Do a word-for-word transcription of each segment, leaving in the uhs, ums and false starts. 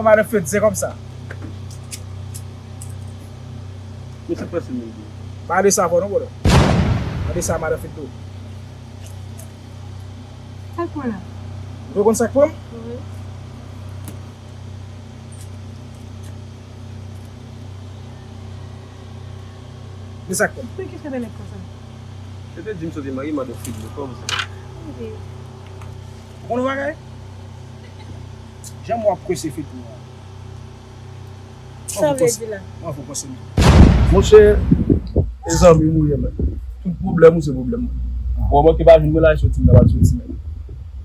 Madan Fed, se kòmsa. Men se prese menm. Pa de sa fò non, bro. Pa de sa, madan Fed tou. Sa k pran la? Ou konn sa k pran m? Wi. Men sa k pran m? Men kisa de nèg konsa? Se te di m soti mari madan Fed tou, kòmsa. Ok. Ou konn yon bagay? Jan w ap kwese Fed tou an. Sa w vle di la? Mwen fò panse m. Monchè, e zanmi m ou ye, men. Tout pwoblèm ou se pwoblèm mwen. Bon, mwen ki pa vin mwen la, e soti m la, pa soti, men.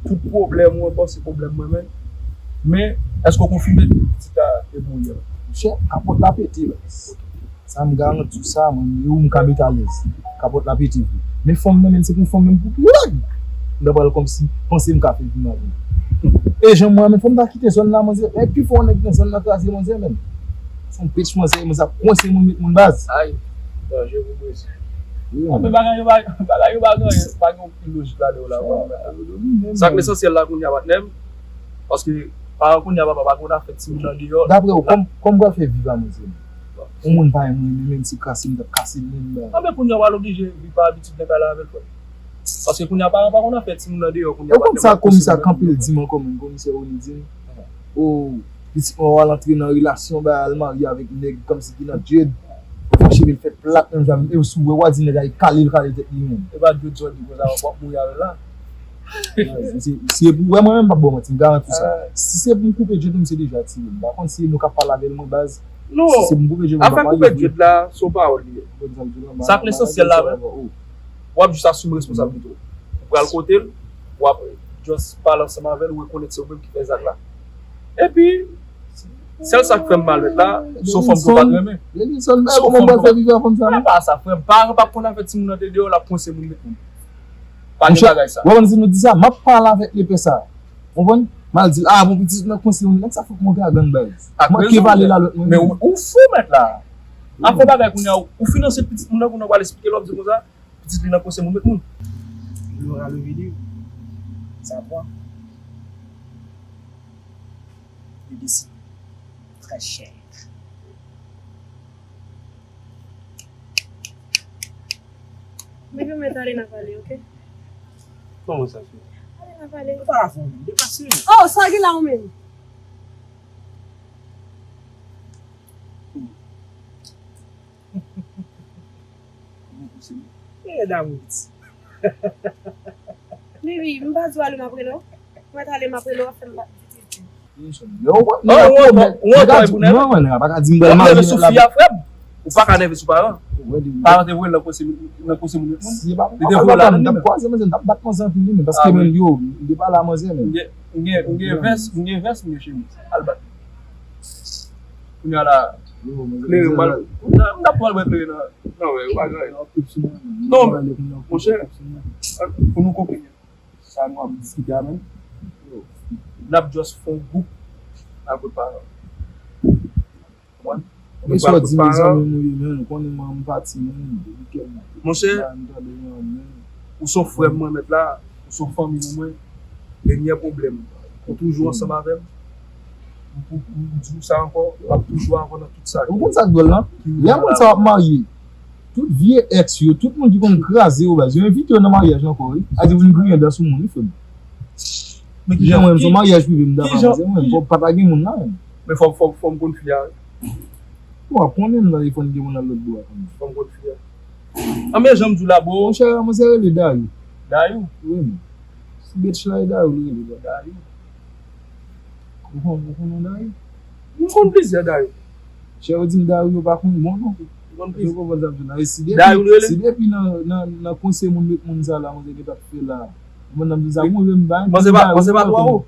Tout pwoblèm ou ankò se pwoblèm mwen, men. Men, èske w konfime pitit la e pou ou ye? Monchè, kapòt la pete, baz. Sa m garanti w sa, mwen, e ou m ka met alèz. Kapòt la pete vre. Men fanm nan, men se pou fanm nan pou plag. M ta pral kòmsi panse m ka fè vi m avè l. E jan mwen, men fò m ta kite zòn la, manzè. E pi fò nèg nan zòn nan kraze, manzè, men. Se yon bitch, manzè, manzè ap kwense moun, met moun baz. Ay, danje pou mesye. Wi, men bagay yo pa, bagay yo pa gen, pa gen okenn lojik ladan yo la, bro. Sa k lesansyèl la kounye a, patnè m, paske paran kounye a, papa pa konn afè timoun nan deyò. Dapre w, kòm, kòm pral fè viv a, manzè? Yon moun pa renmen mwen, menm si kase m, m t ap kase l menm, baz. Anben kounye a, w al oblije viv pa abitid nan kay la avè l, frè. Paske kounye a, paran pa konn afè timoun nan deyò, kounye a. Ou konn sa komisè kanpe l di m ankò, menm komisè Rony di m, o, pitit mwen w al antre nan relasyon, bay al marye avèk nèg kòmsi ki nan djed. Fò cheve l fèt plat menm jan, e si w wè, w a di nèg la e kale l kale tèt li menm. E pa djed sa w di konsa, w ap mouri avè l la. Si, si e pou, wè, mwen menm m p ap ba w manti, m garanti w sa. Si se pou m koupe djed ou, m se deja tire l. M pa konn si e nou k ap pale avè l, mwen, baz. Non. Si se pou m koupe djed ou, m p ap pale vre. Afè koupe djed la, se yon pawòl li ye. Sa k lesansyèl la, men, w ap jis asime responsablite w. Ou pral kote l, w ap just pale ansanm avè l, ou rekonèt se ou menm ki fè zak la. Epi, sèl sa k fè m mal mèt la, se yon fanm ke w pa t renmen. Se yon fanm ke w pa t renmen. Apa sa, frè m, paran p ap konn afè timoun nan te deyò, l ap kwense moun met moun. Pa gen bagay sa. Wè, w konn si nou di sa, m ap pale avèk lepè sa. Konprann? M al di l, a, bon, pitit nan kwense moun, nèg sa fòk mwen gagann, baz. Ak rezon. Manke vale lalòt mwen. Men ou, ou fou mèt la. Ap fè bagay kounye a, ou finanse pitit moun nan, kounye a w al esplike l, w ap di konsa, pitit li nan kwense moun met moun. Laura Lovillier, ça prend. Li desi. Très cher. Baby, mwen tande n ap pale, ok? Kòman sa fè? Ale n ap pale. Ou pa la fè w menm, depase. Oh, sa gen la ou menm? Kòman posib? E damou piti. Baby, m pa di w ale m ap rele w. Mwen t ale m ap rele w, w ap fè m pa di titi. Yo, nèg ap pwomèt, nèg ap di, non, nèg ap pa ka di m pral marye nèg la. Ou pa ka nève sou paran. Paran te voye l nan kwense, nan kwense moun met moun. Li te voye l avè l li menm. Kwaze manzè, m t ap bat manzè anpil li menm, paske menm yo, m te pale a manzè menm. M gen, m gen vès, m gen vès, m gen chemiz. Al bat. Kounye a la, kleren m al, m t ap pral wè kleren nan, nan wè, yo pa gen anyen. Non, monchè, pou nou konprann. Sa nou ap diskite a menm. N ap just fè yon gwoup al kot paran. Konprann? Nou pral kot paran. Monchè, ou se yon frè m mwen mèt la, ou se yon fanmi pou mwen. Dènyè pwoblèm, ou toujou ansanm avè m. M pou, m di w sa ankò, m ap toujou avè w nan tout sa. Ou konn sa k dwòl lan? Lè moun sa w ap marye, tout vye èks yo, tout moun ki konn kraze yo, baz, yo envite yo nan maryaj ankò, wi. A di, vin griyen dan sou moun, wi, frè m. Men kijan, kijan mwen, se yon maryaj prive m t ap fè, mwen, fò pa ta gen moun la, menm. Men fò, fò, fò m konn fi a, wi. Bon, w ap konnen m nan telefòn gen moun nan lòt bò a, kanmenm. Fò m konn fi a. Anben, jan m di w la, bro. Monchè, manzè rele Dayou. Dayou? Wi, men. Si bitch la e Dayou li rele, bro. Dayou. Ou konn, ou konn yon Dayou? M konn plizyè Dayou. Chè, yo di m Dayou yo pa konn bon non. M konn plizyè. Yo konprann sa m di w la. E si depi, Dayou li rele? Si depi nan, nan, nan kwense moun met moun sa la, manzè gentan fè la. Mwen nan bizak mwen menm ba. Bon, se pa, bon, se pa twò wo.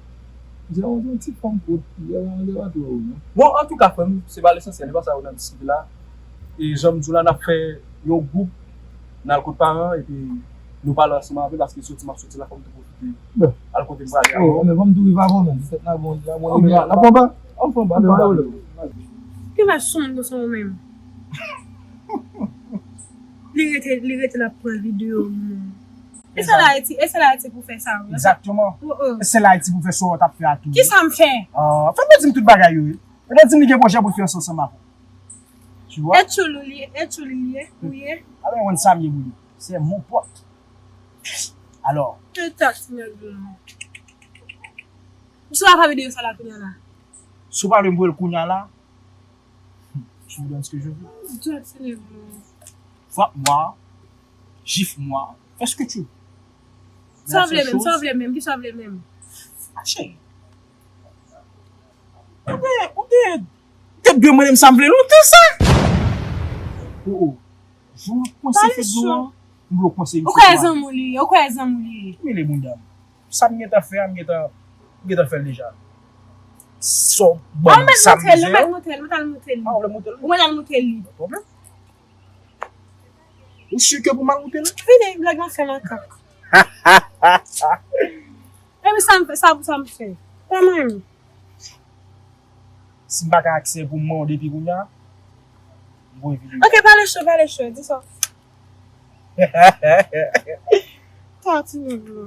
Mwen se yon ti fanm kout, mwen se pa twò wo non. Bon, antouka, frè m, se pa lesansyèl, se pa sa yo nan diskite la. E jan m di w la, n ap fè yon gwoup, n al kot paran, epi nou pale ansanm avè, paske soti m ap soti la, fò m tou pwofite al kote m prale a. Oh, men fò m tou rive avè w menm, se tèt n ap bon, n ap bon, n ap bon ba. N ap bon ba, men pa pwoblèm. Ki laj sou moun konsa ou menm? Li rete, li rete l ap pran videyo moun. E se la Ayiti, e se la Ayiti pou fè sa, wi. Exactement. E se la Ayiti pou fè sa w t ap fè a tou. Ki sa m fè? Ah, fè mwen di m tout bagay yo, wi. E mwen di m li gen pwojè pou l fè ansanm avè w. Tu vois? E tchoul ou li ye, e tchoul li ye, ou ye. Alò, mwen sa m ye pou li. Se mon pote. Alò. E taks nèg la. M sou la pa videyo sa la kounye a la. Si w pa vle m voye l kounye a la, tu me donnes ce que je veux. Taks nèg la. Frappe-moi, gifle-moi, fais ce que tu veux. Sa w vle menm, sa w vle menm, ki sa w vle menm? Mache. Ou te, ou te, ou te dwe mande m sa m vle lontan sa. Oh, oh. Jan w ap kwense Fedno an, m vle w kwense misye. Ou kwè zanmi w li ye, ou kwè zanmi w li ye. Mele bounda m. Sa m gentan fè a, m gentan, m gentan fè l deja. Sa w ban m sa m bezwen an. Ou mèt montre l, ou mèt montre l, ou mèt al montre l. Ah, ou vle montre l? Ou mèt al montre l li. Pa pwoblèm. Ou si ke pou m al montre l? Vini, blòd nan fè makak. Epi sa m fè, sa pou sa m fè. Kòman menm? Si m pa ka aksè pou mwen depi kounye a, m voye videyo. Ok, pale cho, pale cho, di sa. Tati nèg la.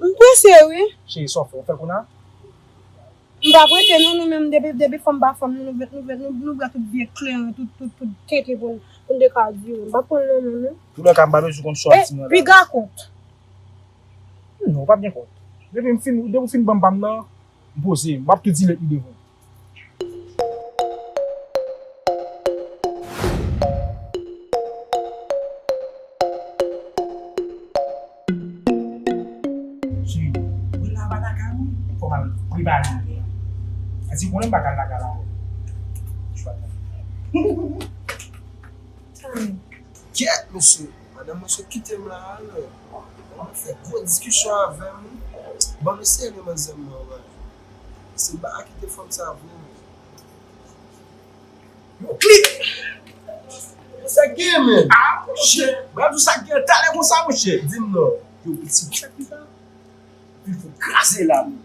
M prese wi. Cheri, sa w fè? Ou fè l kounye a? M pa prete non, nou menm depi, depi fanm pa fanm, nou, nou, nou, nou, nou bwè tout vye kleren, tout, tout, tout tenten pou, pou n te ka di yo. M pa pran non, non, non. Toulèka, m pa bezwen konn sa w ap di mwen la. Piga kont. Non, w p ap gen kont. Depi m fin, depi w fin ban m pa m nan, m poze, m ap tou delete li devan w. Cheri, mwen la pa lakay mwen, fò m al prepare mwen. Èske konnen m pa ka al lakay la ankò? Kyèt, mesye, madanm mwen sot kite m la alò. Mwen fè gwo diskisyon avè m. Ban m eseye li manzè m nan, wi. Se pa kite fanm sa vre, men. Yo klik! Yo sa gen, men. Ah, monchè. Mwen ap di w sa gen talè konsa, monchè. Di m non. Yo, piti, sa ki sa? Pil fò kraze la, men.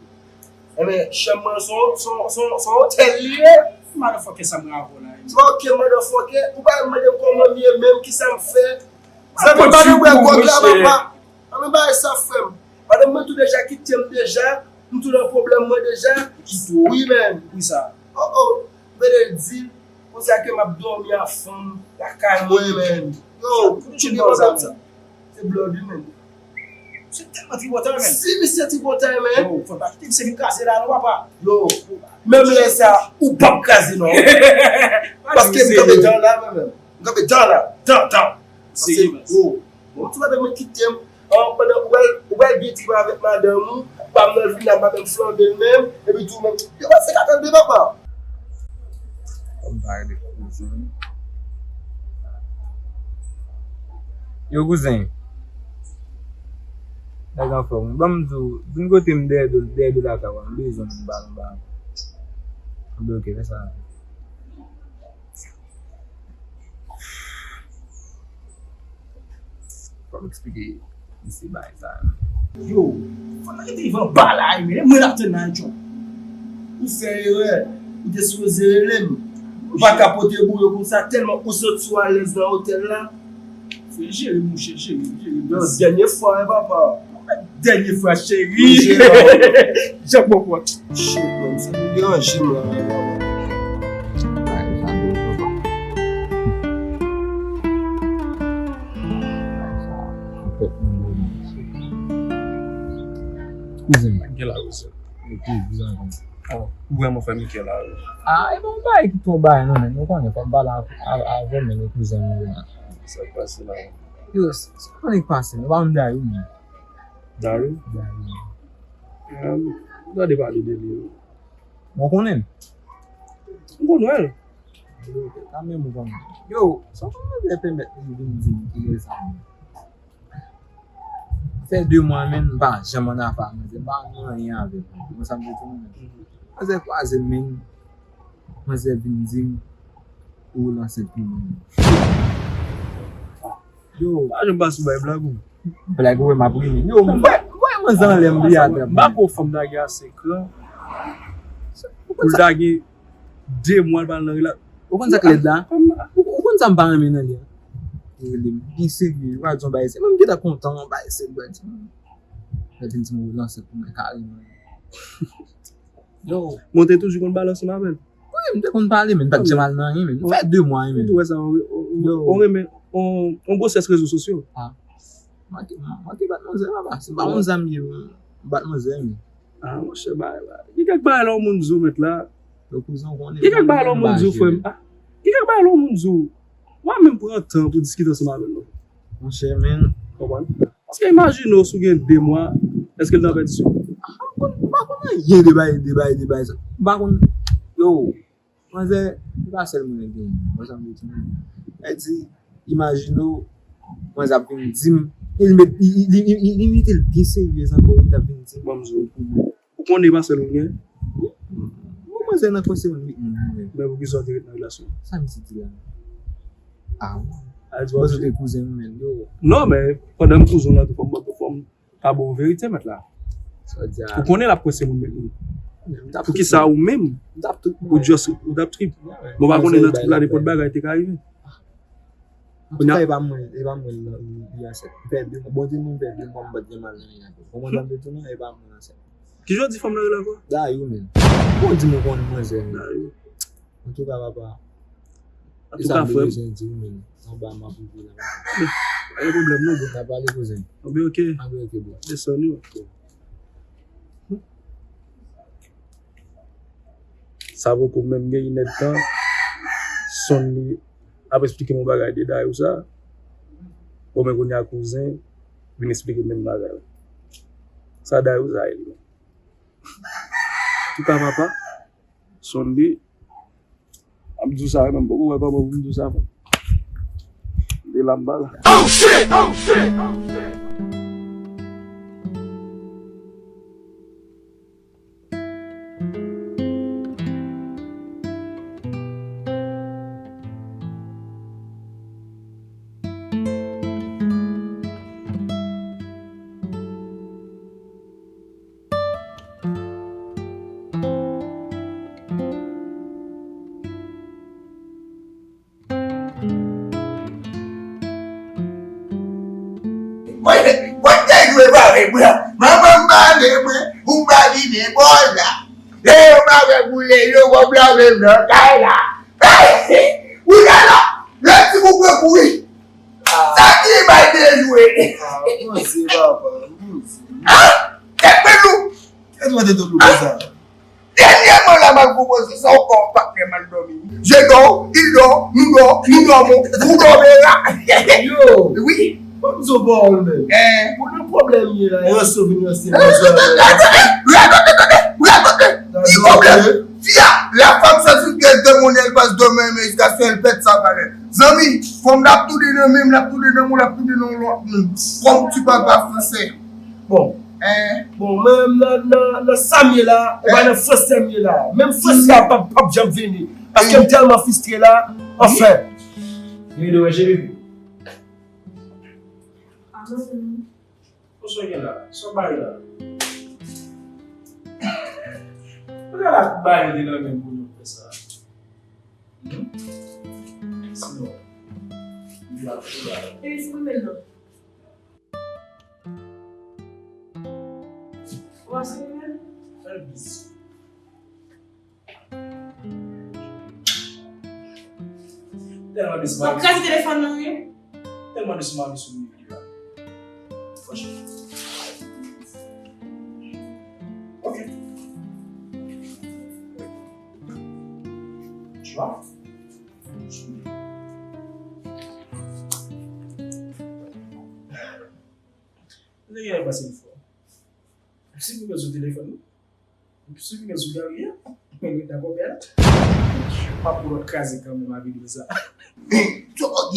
Enben, chanm mwen se yon, se yon, se yon, se yon otèl li ye. Motherfucker, sa mwen avè w la, wi. Ok, motherfucker, ou pa mande m kòman m ye menm, kisa m fè. Zanmi, pa nan bwè gwòg la, papa. Pa nan bagay sa, frè m. Madanm mwen tou deja kite m deja. M tou nan pwoblèm mwen deja. Kite w? Wi, menm. Poukisa? Oh, oh. M vle di, konsa ke m ap dòmi a fanm lakay mwen, menm. Yo, ou tcheke madanm sa. Se blòd wi, menm. Misye tèlman tripotay, menm. Si misye tripotay, menm. Yo, fò pa kite misye vin kraze la, non, papa. Yo, menm lè sa, ou p ap kraze, non. Paske m kanpe dan la, mwen menm. M kanpe dan la, dan, dan. Serye, baz. Yo, bon, ti madanm mwen kite m. An, pandan ou pral, ou pral gen trip avèk madanm ou, pa m nan vin la, m pa menm flanbe l menm, epi tou menm. Yo, baz, se ka tande, papa. Kòm pa rele kouzen. Yo, kouzen. Nèg anfòm wi. Ban m di w, vin kote m dèyè do, dèyè do lakay ou a, m bezwen w, m ba, m ba. Anben, ok, fè sa. Fò m eksplike misye bagay sa yo. Yo, fò n rete vivan anba la, men mwen l ap tann nan yon. Ou fè erè, ou te sipoze rele m. Ou pa ka pote bouyon konsa tèlman ou santi w alèz nan otèl la. Frè, jere m, monchè, jere m, jere m. Yo, dènye fwa, wi, papa. Dènye fwa, cheri. Jan pòpòt. Shit, man, sa nou deranje m la. Kouzen. Gen la, kouzen. Ok, bizanmi. Oh, ou vrèman fè m kè la, wi. Ah, e bon, bagay ki twò bagay, non, men nou konnen, fò m pale avè, avè, avè, men nou kouzen mwen la. Sa k pase la? Yo, sa konnen k pase, nou pa konn Dayou, men. Dayou? Dayou. Ehm, m tande pale de li, wi. Mwen konnen l. M konnen l. Yo, kanmenm ou konnen. Yo, sa w konnen lè pèmèt li vin di m ki rezon. Fè de mwa, men m pa janm ann afè a manzè, m pa nan anyen avè l. Ou konn sa m vle di w, men. Manzè kwaze m, men manzè vin di m ou ansent pou mwen. Yo. Pa janm pa sou bay blag ou. Blag ou wè m ap ri. Yo, m wè, m wè manzè anlè m li atè. M pa ko fanm nan gen ase kran. Pou l ta gen de mwa l pa nan rela. Ou konn sa k lèd la? Ou, ou konn sa m pa renmen nan li a? Li rele m byen serye, li pral di yon bagay serye. Mwen, m gentan kontan, yon bagay serye, li pral di m. Li vin di m ou ansent pou mwen kareman. Yo. Bon, te toujou konn pale ansanm avè l? Wi, m te konn pale, men m pa t janm al nan anyen, men. M fè de mwa, men. Ou wè sa, on, on, on renmen, on, on gwosès rezo sosyo. Ah. Manke, manke bat manzè, papa. Se pa yon zam ye, m bat manzè, men. Ah, monchè, bagay la. Gen kèk bagay la, yon moun di w, mèt la. Yo kouzan, ou konnen. Gen kèk bagay la, yon moun di w, frè m. Ah, gen kèk bagay la, yon moun di w. Ou pa menm pran tan pou diskite ansanm avè l, non. Monchè, men. Konprann? Paske imajine w, si w gen de mwa, èske l nan pèdisyon? Ah, m konn, m pa konn anyen de bagay, de bagay, de bagay sa. M pa konn, yo, manzè, se pa sèl mwen ki genyen. Wè sa m vle di, men. Sa di, imajine w, manzè ap vin di m, e li met, li, li, li, li, li mete l byen serye ankò, wi, l ap vin di m. Ban m di w. Ou konnen e pa sèl ou gen? Bon, manzè nan kwen se yon lòt moun, men. Men poukisa w te ret nan relasyon? Sa misye di la? Ah, bon. A di, bon, se te kouzen m, men, yo. Non, men, pandan m kouzen w la, tou fò m, tou fò m ta ba w verite, mèt la. Sa di a. Ou konnen l ap kwen se moun, men. Men m t ap. Poukisa ou menm? M t ap tout. Ou just, ou t ap trip. Bon, pa konnen nan trip la, nenpòt bagay te ka rive. Antouka, e pa mwen, e pa mwen li ansent. M fè de mwa, bon, di mwen m fè de mwa m pa t gen mal nan anyen avè l. Konprann sa m vle di w la, e pa mwen ansent. Kijan w di fanm nan rele ankò? Dayou, men. Bon, di mwen konn manzè, men. Dayou. Antouka, papa. Antouka, frè m. E sa m te bezwen di w, men. Anba m ap rive la. Pa gen pwoblèm, non, bro. N a pale, kouzen. Anben, oke. Anben, oke, bro. Desann, wi. Sa poko menm gen inèdtan, Sonly ap esplike m yon bagay de Dayou sa. Bon, men kounye a kouzen vin esplike m menm bagay la. Sa Dayou sa ye li menm? Antouka, papa, Sonly, ap di w sa, men m poko wè kòman pou m di w sa, frè. De la m pa la. Oh shit! Oh shit! Oh shit! Mwen, mwen te jwe bare mwen. Manman m bare mwen. Ou pa vin bò la. Lè yo mare boule yo, wòb la menm nan kay la. Ou la la. Lè ti boug mwen kouri. Sa ki bay de jwe. Ah, Bondye, papa, Bondye. Hein? Tèt mwen lou. Tèt mwen te tou lou konsa. Dènyèman la, m al pwopoze sa ankò, patnè m al dòmi. Je dors, il dort, nous dort, nous dormons, vous dormez là. Yo! Wi. Ban m di w pawòl, men. Hein? Pou nan pwoblèm ye la, e ranse w vin ranse manzè. Radote, radote, radote. Ki pwoblèm? Fi a, la femme ça se fait de mon elle passe de même jusqu'à ce qu'elle pète sa valeur. Zanmi, fanm la ap toude nan men m, l ap toude nan men w, l ap toude nan lòt moun. Comme tu parles pas français. Bon. Hein? Bon, mwen menm nan, nan, nan sa m ye la, e pa nan fransè m ye la. Menm fransè a p ap, p ap janm vini. Paske m tèlman fristre la, anfen. Rido wè cheri. Kosa w gen la? Sa w bay la? Bagay la bay de nan men pou nou fè sa. Hmm? Sinon, li la pou la. Epi si mwen menm non. Ou ap swiv mwen? Fè l plis. Tèlman de smile. W ap kraze telefòn nan, wi. Tèlman de smile sou mwen, wi, la. Franchman. Ok. Tu vois? Nèg la pase yon fwa. Si pou mèt sou telefòn, non? Si pou mèt sou gari a, men mwen dakò pè a. Pa pou lòt kraze kanmenm avè nou sa. Tòg.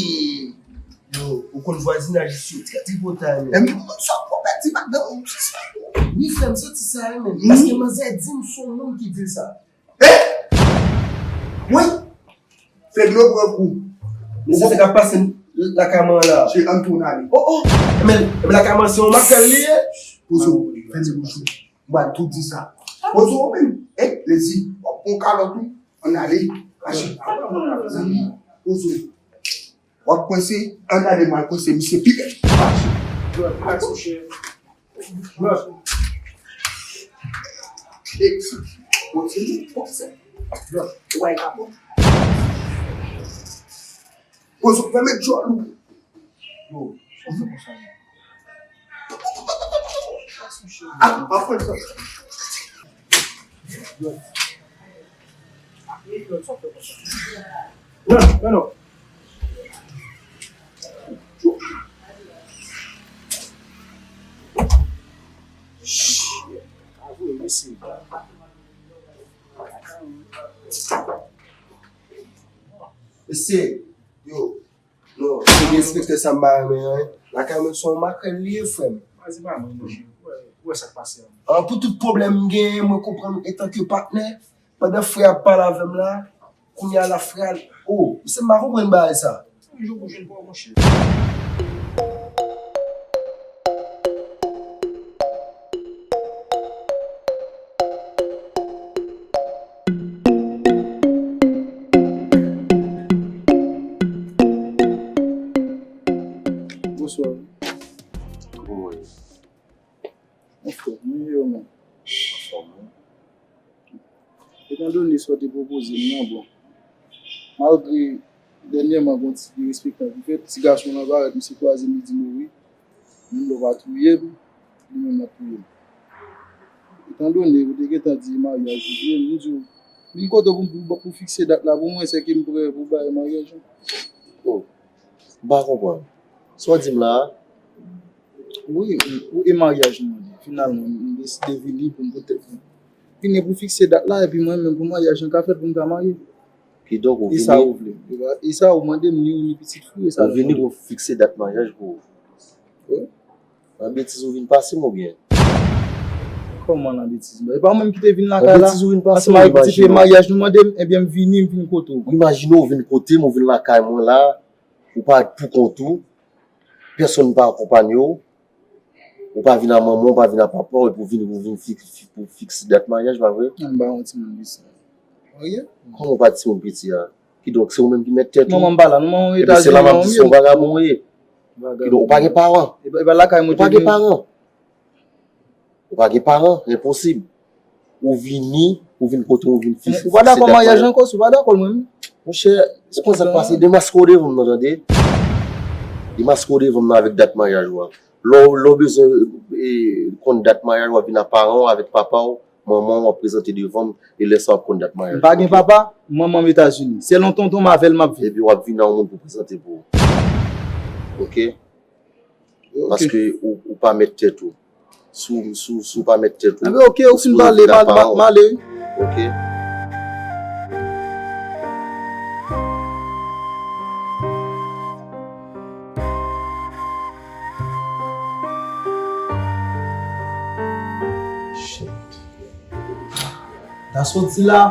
Yo, ou konn vwazinaj isi yo trè tripotay, men. Sa w pèdi madanm ou, se sa. Wi, frè m, santi sa, wi, men. Paske manzè di m se yon moun ki di l sa. Eh! Wi! Fedlo pran kou. Mesye, sa k ap pase lakay mwen an la? Cheri, ann tounen ale. Oh, oh! Ebyen, ebyen lakay mwen se yon makèl li ye? Pozo, fèmen bouch ou. M pral tou di sa. Pozo, ou menm. Eh, Lezi, w ap pran kalòt ou. Ann ale. Mache. Zanmi, pozo. W ap kwense, ann ale m al kwense misye pi bèl. Blood, relax, monchè. Blood. Ex, kontinye, kontinye. Blood, ou bay kapot. Pozo, fèmen djòl ou. Yo, sa fè konsa, non. Ah, pa fè sa. Yo. Yo, sa fè konsa. Non, non, non. Shit. Avwe, mesye. Mesye, yo, non, se gen enspektè sa m pa renmen an, wi. Lakay mwen se yon makrèl li ye, frè m. Pase pa mwen, monchè. Ou wè, ou wè sa k pase an. An, pou tout pwoblèm m genyen, mwen konprann etanke patnè, pandan frè a ap pale avè m la, kounye a la frè a, oh, misye m pa konprann bagay sa. Yon jou pou jwenn pa w, monchè. Bonswa. Kòman w ye? Anfòm, wi, yo menm. Anfòm, wi. Etandone sa w te pwopoze m nan, bon, malgre dènyèman gen yon ti derespektan ki fèt, ti gason lan parèt, misye kwaze m, li di m, wi, menm lè w pa touye m, li menm l ap touye m. Etandone ou te gentan di maryaj ou vle, m di w, vin kote w pou, pou, pou fikse dat la pou mwen, sèke m prè pou bay maryaj lan. Oh, m pa konprann. Sa w di m la a? Wi, wi, e maryaj nou mande. Finalman, m deside vini pou m pote, vini pou fikse dat la, epi mwen menm pou maryaj lan ka fèt, pou m ka marye. Kidonk, ou vini. E sa ou vle. E sa ou mande m, ni ou ni pitit fi w, e sa nou mande. Ou vini pou fikse dat maryaj pou ou. Wi. Nan betiz ou vin pase m oubyen? Kòman nan betiz? E pa ou menm ki te vin lakay la? Nan betiz ou vin pase m, imajine w. Maryaj nou mande m, ebyen m vini, m vin kote w. Imajine w vin kote m, ou vin lakay mwen la, ou pa pou kont ou, pèsonn pa akonpanye w, ou pa vin a manman w, ou pa vin a papa w, epi w vin, ou vin fi-, fi-, pou fikse dat maryaj, pa vre? M pa yon timoun piti. Ok? Kòman w pa timoun piti a? Kidonk, se ou menm ki mèt tèt ou. Manman m pa la, non, manman m Etazini, non, m ye. Epi se la m ap di se yon vagabon ou ye. Vagabon. Kidonk, ou pa gen paran. E pa, e pa lakay mwen te vini. Ou pa gen paran. Ou pa gen paran, enposib. Ou vini, ou vin kote m, ou vin fikse dat maryaj. Ou pa dakò maryaj lan ankò, si w pa dakò l mwen menm. Monchè, ou konn sa k pase, demaske w devan m nan, tande. Demaske w devan m nan avèk dat maryaj ou a. Lè w, lè w bezwen, e, konn dat maryaj, w ap vin ak paran w, avèk papa w, manman w, w ap prezante devan m, e lè sa w ap konn dat maryaj ou. M pa gen papa, manman m Etazini. Sèl yon tonton m avè l m ap viv. Epi w ap vin a yon moun pou prezante pou ou. Ok? Ok. Paske ou, ou pa mèt tèt ou. Si w, si w, si w pa mèt tèt ou, enben, ok, ou fin pale, m ale, m ale. Ok. Shit. Ta soti la.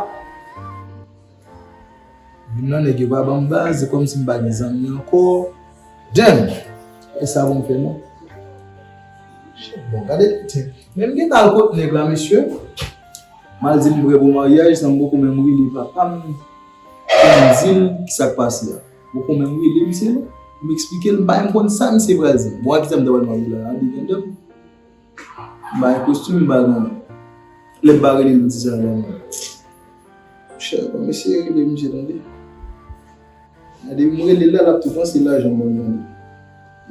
Vin nan nèg yo pa ban m baz, se kòmsi m pa gen zanmi ankò. Damn! E sa pou m fè non. Shit, bon, gade, men m gentan al kot nèg la, mesye. M al di m prè pou maryaj, san m poko menm rele papa m pou m di l kisa k pase a. M poko menm rele misye non. M eksplike l, m pa menm konn sa misye pral di m. Bon, a kisa m ta pral marye la, a de vennde m. M pa gen kostim, m pa gen anyen. Lè m pa rele l, m di sa la, non. Monchè, kòm mesye rele misye tande. Depi m rele l la, l ap tou panse lajan m ban l tande.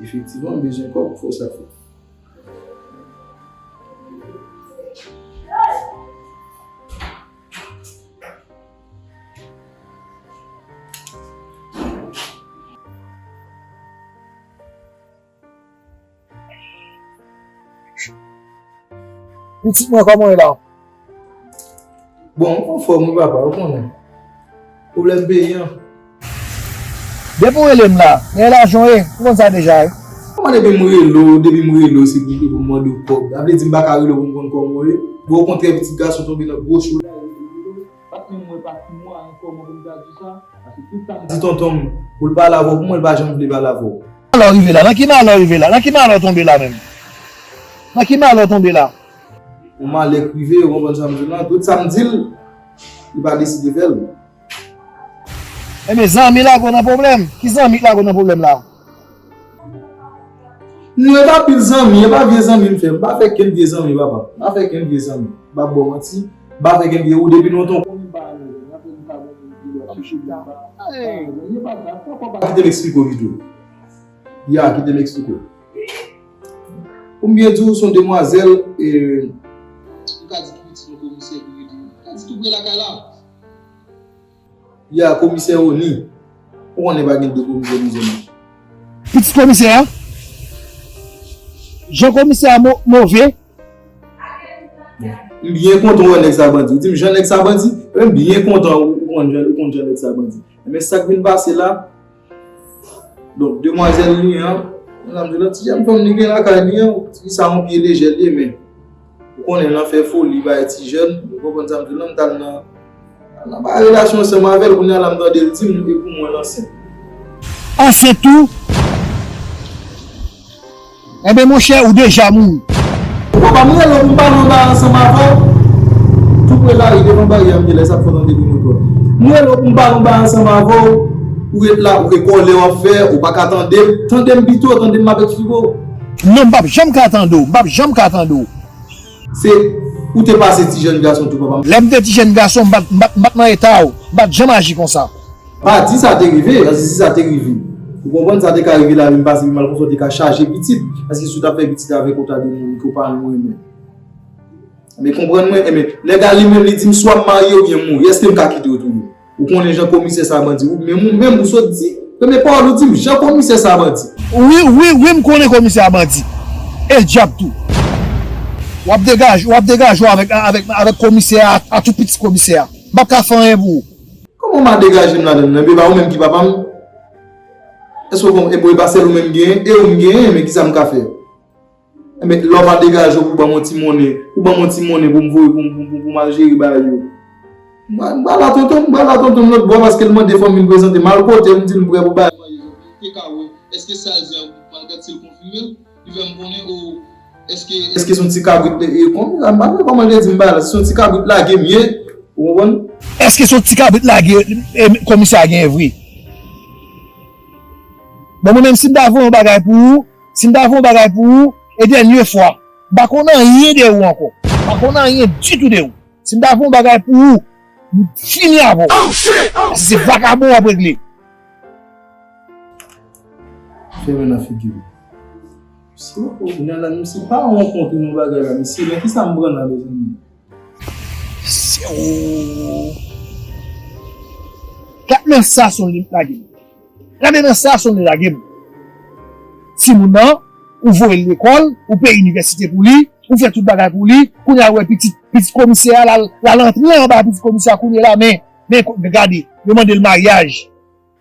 Efektivman, m bezwen kòb, fò sa fèt. Pitit mwen, kòman w ye la? Bon, m anfòm wi papa, ou konnen. Pwoblèm peyi an. Depi w rele m la, gen lajan w ye, ou konn sa deja wi. Kòman depi m rele w, depi m rele w, se pou, pou m mande w kòb? Sa vle di m pa ka rele w pou m konn kòman w ye? Bon, okontrè, pitit gason tonbe nan gwo cho la. Pa t menm mwen pa sou mwa ankò, mwen pou m ta di sa, paske tout sa m di tonton m pou l pale avè w, pou mwen, l pa janm vle pale avè w. Malè w rive la, nan ki malè w rive la? Nan ki malè w tonbe la menm? Nan ki malè w tonbe la? Yon malè k rive, ou konprann sa m di w lan? Tout sa m di l, li pa deside fè l. Enben, zanmi lage w nan pwoblèm. Ki zanmi k lage w nan pwoblèm la? Non, e pa pil zanmi, e pa vye zanmi m fè. M pa fè kenn vye zanmi, papa. M pa fè kenn vye zanmi. M pa ba w manti. M pa fè kenn vye ou depi lontan. Kite m eksplike w pito. Ya, kite m eksplike w. Pou m byen di w, se yon demwazèl, e, m ka di ki pitit yon komisè ki rete. M ka di tou pre lakay la. Ya, komisè Rony. Ou konnen pa gen de komisè nan zòn nan. Pitit komisè a? Jan komisè a mo-, move? M byen kontan wè nèg sa bandi. Ou di m jan nèg sa bandi? M byen kontan ou, ou konn jan, ou konn jan nèg sa bandi. Men sa k vin pase la, donk, demwazèl li an, sa m di w la, ti jèn fanm li gen lakay li an, ti sa yon pye lejè li ye, men ou konnen nan fè foli, bay ti jèn, ou konprann sa m di w la, m t al nan, nan bay relasyon ansanm avè l, kounye a la m tande l di m, e pou mwen l ansent. Ansent tou? Enben, monchè, ou deja mouri. Papa, m rele w pou m pale yon bagay ansanm avè w. Tou pre lari, devan baryè a m ye la, e sa k fè w tande gwo moto a. M rele w pou m pale yon bagay ansanm avè w. Ou ret la, ou gen kòlè w ap fè, ou pa ka tande m. Tande m pito, tande m, m ap eksplike w. Non, m p ap janm ka tande w, m p ap janm ka tande w. Se, ou te pase ti jèn gason tou, papa. Lè m te ti jèn gason, m pa t, m pa t, m pa t nan eta w, m pa t janm aji konsa. Pa di sa te rive, paske si sa te rive, ou konprann sa te ka rive lavi m pase pi mal konsa, ou te ka chaje pitit, paske si w t ap fè pitit avèk yon ta de moun ke w pa renmen. Men konprann mwen, enben, nèg la li menm li di m swa m marye oubyen m mouri, èske m ka kite w touye? Ou konnen jan komisè sa bandi, ou menm, ou menm, ou sot di, premye pawòl ou di m, jan komisè sa bandi. Wi, wi, wi, m konnen komisè a bandi. E dyab tou. W ap degaje, w ap degaje w avèk, avèk, avèk komisè a, a tou pitit komisè a. M p ap ka fè anyen pou ou. Kòman m a degaje m ladan l nan? Epi pa ou menm ki papa m? Èske w konprann? Epi e pa sèl ou menm m genyen, e ou m genyen, men kisa m ka fè? Enben, lè w pa degaje w pou ban m yon ti monnen, pou ban m yon ti monnen pou m voye, pou m, pou, pou, pou m al jere bagay yo. M pral, m pral la tonton, m pral la tonton m lòt bò paske l mande fò m vin prezante m. Al kote l, m di l m prè pou bagay. Te ka wè, èske sa l di a, malgre si l konfime l, li fè m konnen, o, èske, èske se yon ti kabrit, e, e, kòm, m pa konn kòman l te di m bagay la, si se yon ti kabrit lage m ye, ou konprann? Èske se yon ti kabrit lage, e, komisè a genyen vre? Bon, mwen menm, si m ta voye yon bagay pou ou, si m ta voye yon bagay pou ou, e dènye fwa, m pa konn anyen de ou ankò. M pa konn anyen ditou de ou. Si m ta voye yon bagay pou ou, m fini avè w. Paske se vakabon w ap regle. Fèmen nan figi w. Si w konnen la, misye pa rankontre yon bagay la, misye, men kisa m pran la, mezanmi? Se ou. Gad nan sa son li lage m. Gade nan sa son li lage m. Timoun nan, ou voye l lekòl, ou peye inivèsite pou li, ou fè tout bagay pou li, kounye a ou wè pitit, pitit komisè a, l al, l al antre anba pitit komisè a kounye a la, men, men ko-, gade, yo mande l maryaj.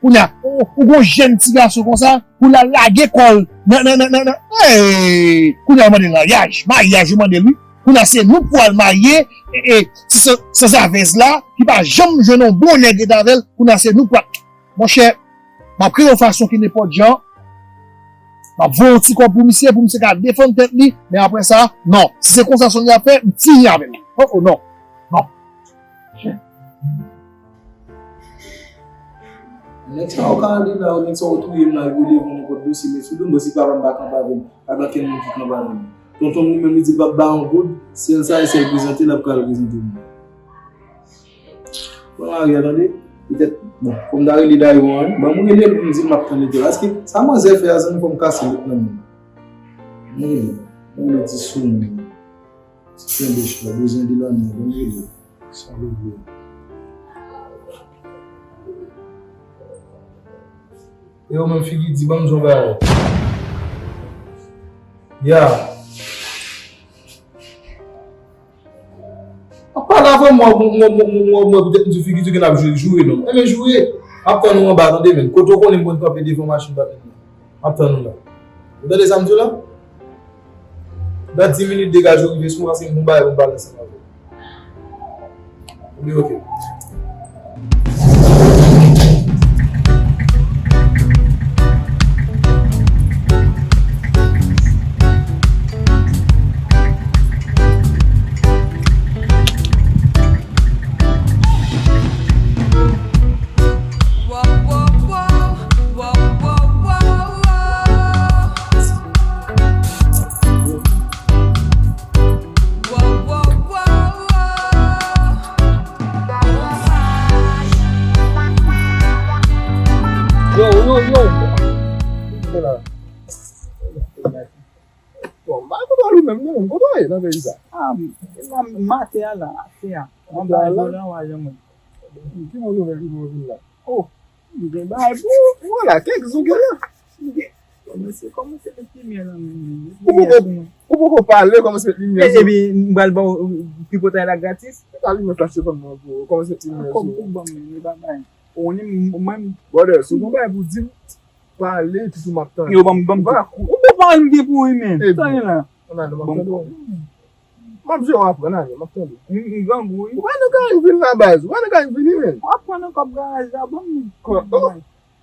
Kounye a, ou, ou gon jèn ti gason konsa, pou l al lage kò l nan, nan, nan, nan, nan, hey! Kounye a, yo mande l maryaj, maryaj yo mande l, wi. Kounye a, se nou pou al marye, e, e, ti san, sanzavèz la, ki pa janm jwenn yon bon nèg ret avè l, kounye a, se nou pou al Monchè, m ap kreye yon fason ki nenpòt jan. M ap voye yon ti kòb pou misye, pou misye ka defann tèt li, men apre sa, non. Si se konsa Sonia ap fè, m fini avè l. Oh, oh, non. Non. Nèg sa yo ka ale la, nèg sa yo touye m la, yo leve yon nenpòt dosye, men sou do m, si papa m pa kanpe avè m, pa gen kenn moun ki kanpe avè m. Tonton m li menm, li di l p ap ba yon goud, sèl sa e sèl prezante l ap ka al prezante moun. Bon, Maria, tande, petèt, bon, fò m ta rele Daywan, an, ban m rele l pou m di l m ap tann li la. Èske sa manzè fè a, zanmi, fò m kase lòt nan men. Mwen rele, mwen rele ti sou mwen. Ti kenbe chla, bezwen de lannè, ban m rele. Sa vle di. E yo menm figi di, ban m di yon bagay. Ya. Ap pale avè m, w ap, w ap, w ap, w ap, w ap, petèt m di figi di ke n ap joure, joure non. Enben joure, m ap tann ou anba, tande, men. Kote w konnen m konn kanpe devan machin patnè m nan. M ap tann ou la. Ou tande sa m di w la? Nan dis minit degaje w rive sou mwen, paske m gon bagay pou m pale ansanm avè w. Ebyen, oke. Hey, nan peyi sa. Ah, la, maten a la, atè a. Mwen ba yo la, wajan mwen. Ki bon nouvèl ki pou vin la? Oh, m gen bagay pou ou. Vwala, kèk zougè la. Kòmanse, kòmanse met limyè nan men mwen. Ou poko, ou poko pale, kòmanse met limyè sou. Epi, m pral ba w, uh, tripotay la gratis. Mete limyè flash sou fòn mwen pou ou, kòmanse met limyè sou. Kòb pou ban mwen, e pa bay. Ou ni mwen. Brother, si w gon bagay pou di m, pale, epi tou m ap tande. Yo, ban m, ban m. Ou pa, ou pa pale m gen pou ou, men. Tande la. Ann ale, m ap tande w. M ap jwe w aprann ale, m ap tande. M, m grangou, wi. Ou pa nan Karayib vin la, baz. Ou pa nan Karayib vini, men. W ap pran nan kòb garaj la, ban m. Kò, oh.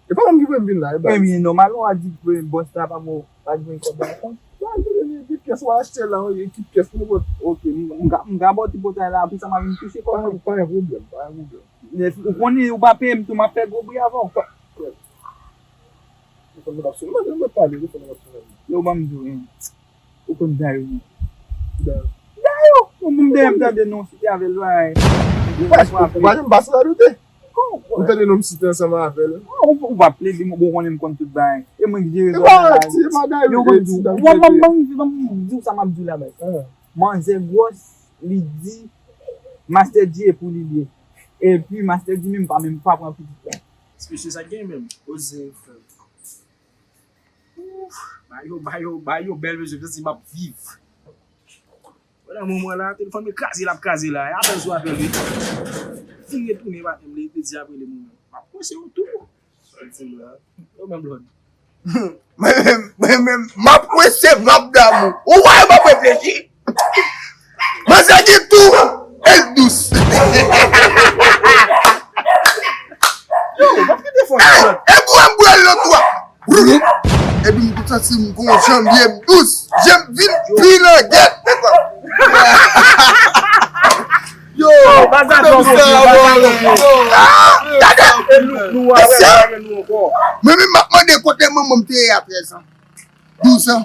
E pa mwen ki voye m vin la, e baz. Ebyen, nòmal, w a di bòs la pa ba w, pa jwenn kòb la ankò. Sa vle di ki pyès w a achte la, wi, ki pyès pou nenpòt. Ok, m, m ka, m ka ba w ti pòtay la, apre sa m a vin touche kòb mwen. Pa, pa gen pwoblèm, pa gen pwoblèm. Ou konnen, ou pa peye m tou, m ap fè gwo bri avè w. Telefòn nan p ap sonnen, mwen pale, telefòn nan p ap sonnen. Yo, ban m di w, hein. Ou konn Dayou, non? Dayou. Dayou! Ou menm dèyè m tande non, site avè l, bay. Ou pa, ou pa janm pase la doute. Ou tande non, m site ansanm avè l. Ah, ou, ou pa plede, m, ou konnen m konn tout bagay. E mwen ki jere zòn nan la. Yo, ban m di w, ban m, ban m, ban m di w sa m ap di w la, bay. Manzè gwòs, li di Master Dji e pou li l ye. Epi Master Dji menm pa menm pa pran pitit la. Mesye, sa gen menm. Oze frè. Ouf, ba yo, ba yo, ba yo bèl, mesye, m santi m ap viv. Pandan moman la, telefòn mwen kraze, l ap kraze la. Apèl sou apèl, wi. Vire tounen, pa, li te di ap rele mwen menm. M ap pwese yo tou. Sa l di la. Yo menm lòd. Mwen menm, mwen menm, m ap pwese, m ap damou. Ou wè, m ap reflechi. Manzè gen tou, e l dous. Yo, m ap kite fò. Ey, e bwè m bwè l nan twa. Epi m santi m gon janvye m dous. Je m vin pi nan gèt. Yo, yo, bagay sa, yo, yo, yo. Ah, gade. E nou, nou, mesye, nou ankò. Mwen menm m ap mande kote manman m te ye a trèz an. Douz an,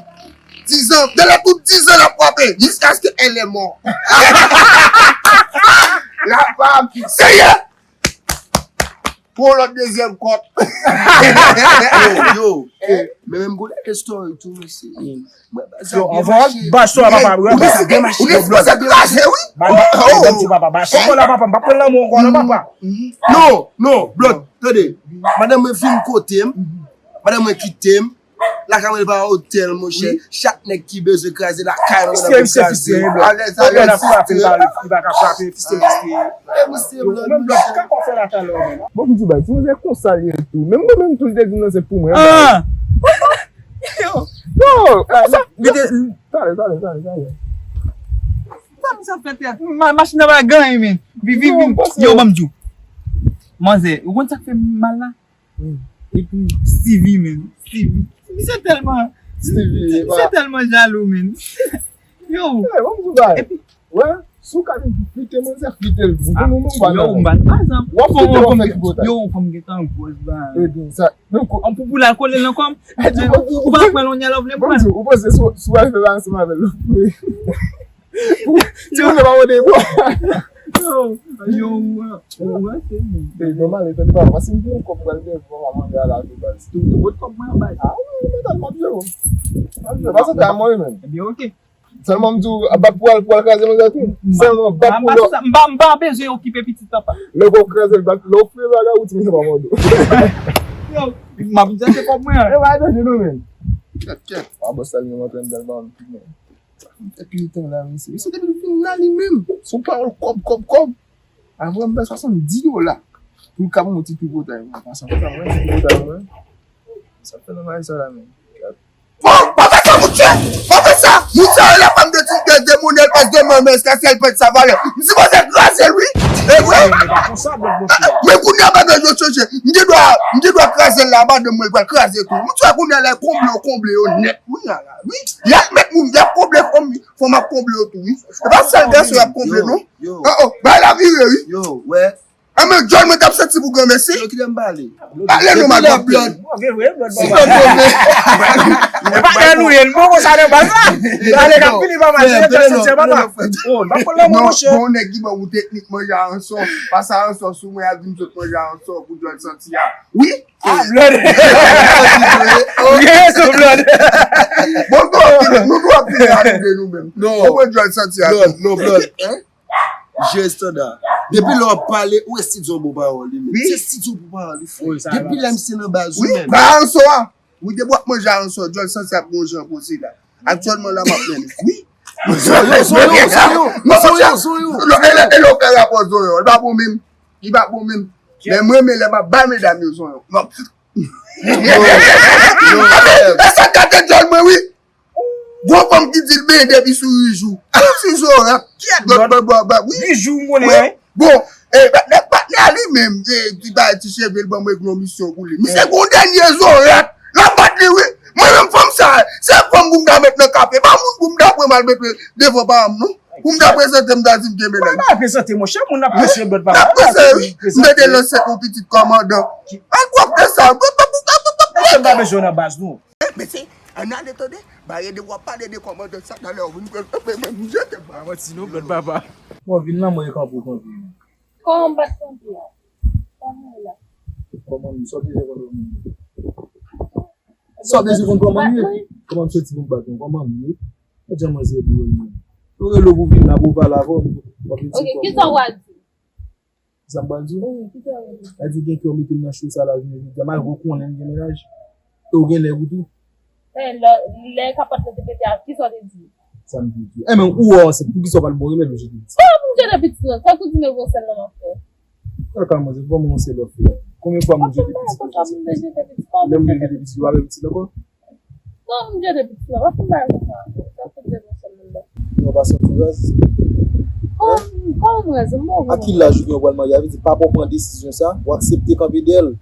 diz an, de la tout diz an l ap frape, jiskaske elle est mort. La femme, seye! Pou yon lòt dezyèm kòt. Yo, yo, men menm gon lè story tou, mesye. Yo, anvan bachwa papa, bro. Ou gen, ou gen fòs ap kraze, wi. Madanm ti papa, bachwa la, papa, m pa pran lanmou ankò, non, papa. Non, non, Blòd, tande. Madanm mwen vin kote m, madanm mwen kite m. Lakay mwen pa otèl, monchè. Chak nèg ki bezwen kraze lakay mwen, mwen kraze. Alèz, alèz, sistre. Li pa ka frape, fistre, fistre. Yo, menm Blòd, ki ka fè la talè, menm? Bon, m di bay, ti manzè konsa l ye tou. Menm mwen menm tou, li te di non, se pou mwen. Ah! Yo! Yo! Talè, talè, talè, talè. Sa misye ap fè tèt? Ma-, machin nan pa gen anyen, men. Vivi, yo, ban m di w. Manzè, ou konn sa k fè m mal la? Epi Stevie, men. Stevie. Misye tèlman, Stevie, misye tèlman jalou, men. Yo. Epi wè, si w ka vin frite manzè, frite l. Ou konn ou pa nan. Yo, m pa nan pazan. W ap frite, w ap fè ki botay. Yo, fanm gentan gwòs ba. Epi sa, an poupou la kole nan kò m. Ou pa kwè l on nyè lòv le pran. Ou panse si w al fè bagay ansanm avè l. Ti moun yo pa mande bò. Yo, yo, yo, yo, se moun. Ey, nòmal, etan li pa, paske m gen yon kòb pral gen, pou mwen mande a la tou baz. Tou, tou, kot kòb mwen an baz? Ah, wi, wi, mwen tal map yo. Map yo, pa santi a mwen menm. Ebyen, ok. Sèlman m di w, bat pou al, pou al kraze manzè tou. Sèlman bat pou lè. M pa, m pa bezwen okipe pitit papa. Lè w kraze l, bat, lè w fè bagay ou ti mesye pa mande. Yo, m ap di se kòb mwen an. E pa danje non, men. Kèt, kèt. A, bòs sa li menm antre anndan l ba m tout, men. Sa fè m fè pil tan la, mesye. Mesye, depi l fin la, li menm. Se yon pawòl kòb, kòb, kòb. Apre, m fè swasanndis dola. Pou l ka ban m yon ti pipotay, mwen. Paske sa mwen, ti pipotay, mwen. Sa fè nan bagay sa la, men. Oh, pa fè sa, monchè! Pa fè sa! Moun sa yo la fè m de ti, de, de moun, L S de mwen, men, èske l pèd sa valè? M sipoze kraze l, wi! E vre? Men kounye a, bagay yo chanje. M gen dwa, m gen dwa kraze l la, madanm mwen pral kraze tou. Moun sa yo kounye a la, konble yo, konble yo nèt. Kounye a la, wi. Y ap met moun, y ap konble fanm, fanm ap konble yo tou, wi. E pa sèl gason y ap konble, non. Oh, oh, bay la vire, wi. Yo, wè. Anben, John, mwen t ap santi pou granmèsi. Yo kite m pale. Pale non, madanm Blood. Bon, gen vre, Blood, si Blood bon, men. E pa nan nou ye, n bon konsa nan baz la. Ale k ap fini pa mache, yo t ap santi an papa. Oh, n pa pran lanmou, monchè. Bon, nèg ki ban ou teknik manje aransò, pase aransò sou mwen, al di m sot manje aransò pou John santi a. Wi. Ah, Blood. Gen rezon, Blood. Bon, nou, nou dwe ap vin arive nou menm. Non. Ou konn John santi a. Blood, non, Blood. Hein? Jè estanda. Depi lè w ap pale, ou wè Stidyo bon pawòl li menm. Wi. Se Stidyo bon pawòl li fè. Wi, sa depi lè misye nan baz ou menm. Ba aransò a. Wi, depi w ap manje aransò, John santi ap gon jan poze la. Aktyèlman la m ap mennen. Wi. Zonyon, zonyon, zonyon. Zonyon, zonyon. E lè, e lè w fè rapò zonyon, li pa bon menm. Li pa bon menm. Men mwen, men lè m ap ba medam yo zonyon. M ap E sa k gate John mwen, wi. Gon fanm ki di l benyen depi sou uit jou. Kòmsi zorat. Kyèt, lòt bò, bò, bò, wi. Uit jou, m konnen, wi. Bon, e, patnè, patnè a li menm, e, ti bay ti cheve l ban mwen yon misyon pou li. Misye gon dènye zorat. L ap bat li, wi. Mwen menm fanm sa, se fanm pou m ta met nan kafe. Pa moun pou m ta pran m al met devan paran m, non. Pou m ta prezante m, ta di m gen mennaj. Mwen pa prezante, monchè, moun ap presye Blood papa. N ap presye, wi. M te te lanse yon pitit kòmandan. Al pwòp de sa. Monchè, m pa bezwen w nan baz nou. Mesye, ann ale tande. Bare de w ap pale de kòmandan sa talè, w vin pran kanpe, men m jete. Pa manti non, Blood papa. Bon, vin nan mwen kanpe w kanpe. Kòman m bat kanpe a? Kòman w la? Kòman m, sa w bezwen konn kòman m ye? Sa w bezwen konn kòman m ye? Kòman m soti pou m bat ou? Kòman m ye? Mwen jan manzè dwòl mwen. Yo rele w pou vin la, pou w pale avè m, w ap vin sou kò mwen. Ok, kisa w pral di? Sa m pral di w? Wi, kisa w pral di? Sa di w gen kè w mete m nan cho sa la jounen jodi a, malgre w konnen m gen mennaj. E w gen nèg ou tou. E lè, lè kapòt la te pete a, kisa w te di? Sa m te di w? E men ou wè w ansent, poukisa w pa al bon remèd ou jete pitit? Kòman pou m jete pitit lan? Tankou di men gwosè l nan m ap fè. Kaka manzè, kòman w se lòt fè? Konbyen fwa moun jete pitit yo konsa? Lè moun yo jete pitit yo, pa fè pitit ankò? Non, m jete pitit la, pa fè bagay konsa. Sa fout jete yon sèl moun la. Yo pa santi w raz. Kòman, kòman m raz? M poko konprann. A ki laj ou gen w pral marye? Sa vle di papa w pran desizyon sa, ou aksepte kanpe dèyè l.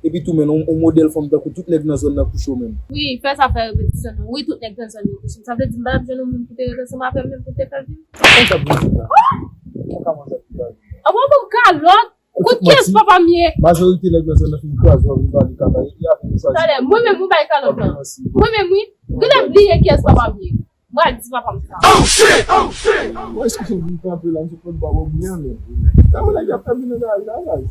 Epi tou, men, yon, yon modèl fanm tankou tout nèg nan zòn nan kouche w menm. Wi, fè sa fè repetisyon non. Wi, tout nèg nan zòn yo kouche m. Sa vle di m pa t ap jwenn yon moun pou te rete ansanm avè m menm pou te fè vi m. Kòman sa pou di sa? Kòman sa pou di sa? Apa w ban m kalòt? Kot kiyès papa m ye? Majorite nèg nan zòn nan fin kraze w, vin pale kaka. Yo te avè nou sa. Talè, mwen menm, ou bay kalòt lan. Mwen menm, wi. Genlè bliye kiyès papa m ye. Mwen al di papa m sa. Oh shit! Oh shit! Mwen eskize m vin kanpe la, m sot lòt bò a bò bouyon, men. Kòman nèg y ap fè vin nan gaz la, gaz?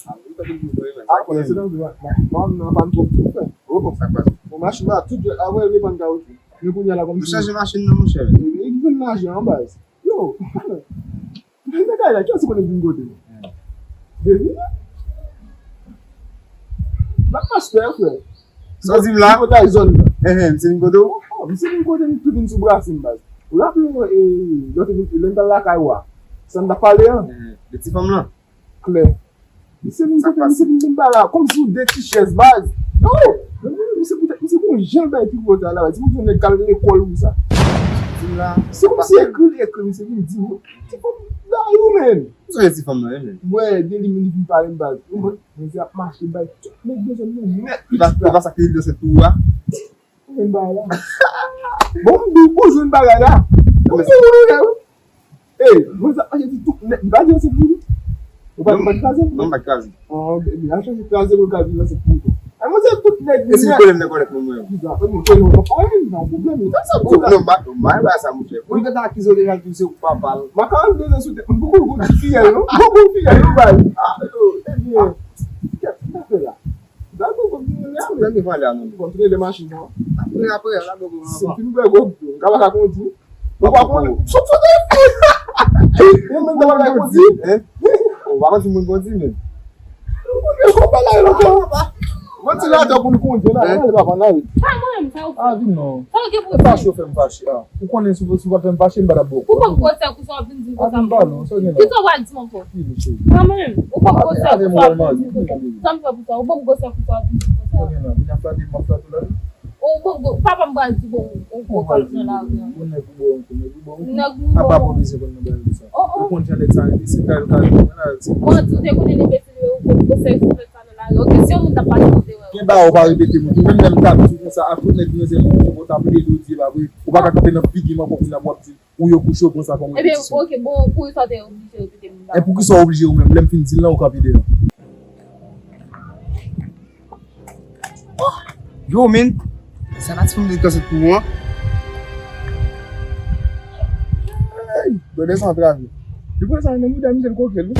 A konnen se nan zòn nan, nan, nan, nan, pa m twò tou fè. Bon, sa k pase? Bon, machin la, tout, a, wè, repann kawoutchou. Men kounye a la, kòmsi. Nou chanje machin nan, monchè. E, e, ki konn lajan an baz. Yo! Men bagay la, kiyès ou konnen vin kote m? Devi la? Bak pastè, frè. Sa w di m la? Vin kote zòn nan. Ehe, misye vin kote w? Oh, misye vin kote m, tou vin sou brase m, baz. Ou raple w, e, lè w te vin, lè n t al lakay ou a? Sa n t ap pale an? Ehe, de ti fanm lan? Klè. Misye vin kote, misye vin, vin ba la, kòmsi w de ti chèz, baz. Yo! Misye poutèt, misye gon jan l bay tripotay la, baz. Se pou di yon nèg k al lekòl wi sa. Di m la. Se kòmsi ekri l ekri, misye vin di m. Ti fanm la, yo, men. Ou sonje ti fanm nan, wi, men. Wè, de li, men li vin pale m, baz. Ou konprann? Misye ap mache bay tout nèg nan zòn nan nèt. E pa, e pa sa ki rive sèt pou ou a? Ou jwenn bagay la. Bon, m di w, ou jwenn bagay la. Ou jwenn bagay la, wi. Ey, mwen sa, mwen di tout nèt, m pa di w se pou li. Ou pa, ou pa kraze l? Non, m pa kraze. Ah, ok, ebyen, al chèche kraze pou l ka vin nan se pou ou. Ay, mwen se tout nèg. E si l konnen m nan kònèt mwen, mwen. Ki sa? Mwen konnen mwen pa, pa gen nan pwoblèm. Sa, sa, non, non, m pa, m pa, m pa sa, monchè. Mwen gentan akize w deja, di se ou papa l. M pa ka al dezen sou tèt, m poko gon ti fiyèl, non. M poko fiyèl, non, baz. Ah, yo, ebyen, kèt, sa fè la. Gade gwo gòp nou rele a, men. Gade nou rele a, non. Bon, tou rele machin nan. Apre, apre, gade gwo gòp nou. Se fin bwè gòp tou. Kaba ka kondi. Ou pa konnen. Sot fout de fout. Ou menm kaba ka kondi. Hein? Ou pa konnen si moun kondi, men. Ou konnen konpa la, yo konpa. Mwen ti la, pou nou kondi, la, la, papa, la, wi. Pa mwen, sa ou fè. Ah, vin non. Sa ou gen pou di? Fache, ou fè m fache, ah. Ou konnen si w, si w pa fè m fache, m pa t ap ba w. Ou pran gwosè konsa w ap vin di m konsa. Ah, m pa non, sa w gen la? Kisa w al di m ankò? Ki mesye? Mwen menm, ou pran gwosè konsa w ap vin di m konsa. Sa m fè pou sa? Ou pran gwosè konsa w ap vin di m konsa. Sa w gen la? Vin ap flate m, m ap flate w la wi. Ou pran gwo, papa m pral di bon, ou gwo kalòt nan lari an. Bon nèg ou bon, bon nèg ou bon. Nèg ou bon. Apa bon bezwen konn nan bagay konsa. Ou konn jan nèg sa enbesil, kay yo kay yo nan lari. Mwen di w te konnen enbesil yo, ou pran gwosè sou nèg sa nan lari. Ok, si yon moun t ap pase kote wè. Gen bagay ou pa repete moun. Ou menm lè m t ap di w konsa, ak tout nèg nou se moun, ou t ap rele w di e pa vre. Ou pa ka kanpe nan figi m ankò kounye a pou w ap di ou yo kouche w konsa kòm repeti. Ebyen, ok, bon, pou sa w te oblije repete m. E poukisa w oblije ou menm? Lè m fin di l lan, ou kanpe deyò. Yo, men, sa pa ti moun de kanset pou ou an? Hey, brother, sa antrave. Li pran sa nan mouda misye, l koke l wi.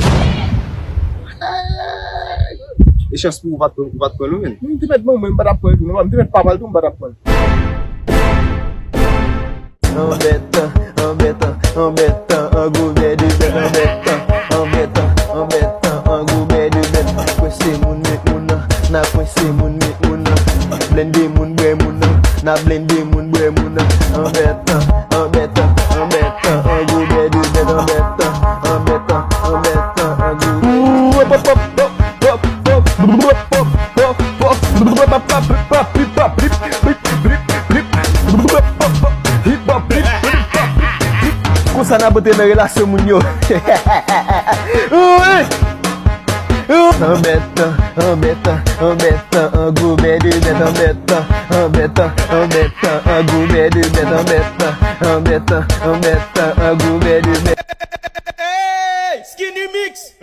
E chans pou ou pa t, ou pa t pran l ou menm? M te mèt manman m pa t ap pran l tou non, m te mèt papa l tou m pa t ap pran l. Anbètan, anbètan, anbètan, an gwo bèdebèt, anbètan, anbètan, anbètan, an gwo bèdebèt. Kwense moun met moun nan, n a kwense moun met moun nan. Blende moun bwè moun nan, n a blende moun bwè moun nan. Anbètan, anbètan, anbètan, an gwo bèdebèt, anbètan, anbètan, anbètan, an gwo bèdebèt. Konsa n ap antre nan relasyon moun yo. Anbètan, anbètan, anbètan, an gwo bèdebèt, anbètan, anbètan, anbètan, an gwo bèdebèt, anbètan, anbètan, anbètan, an gwo bèdebèt. Hey, Skinny Mix!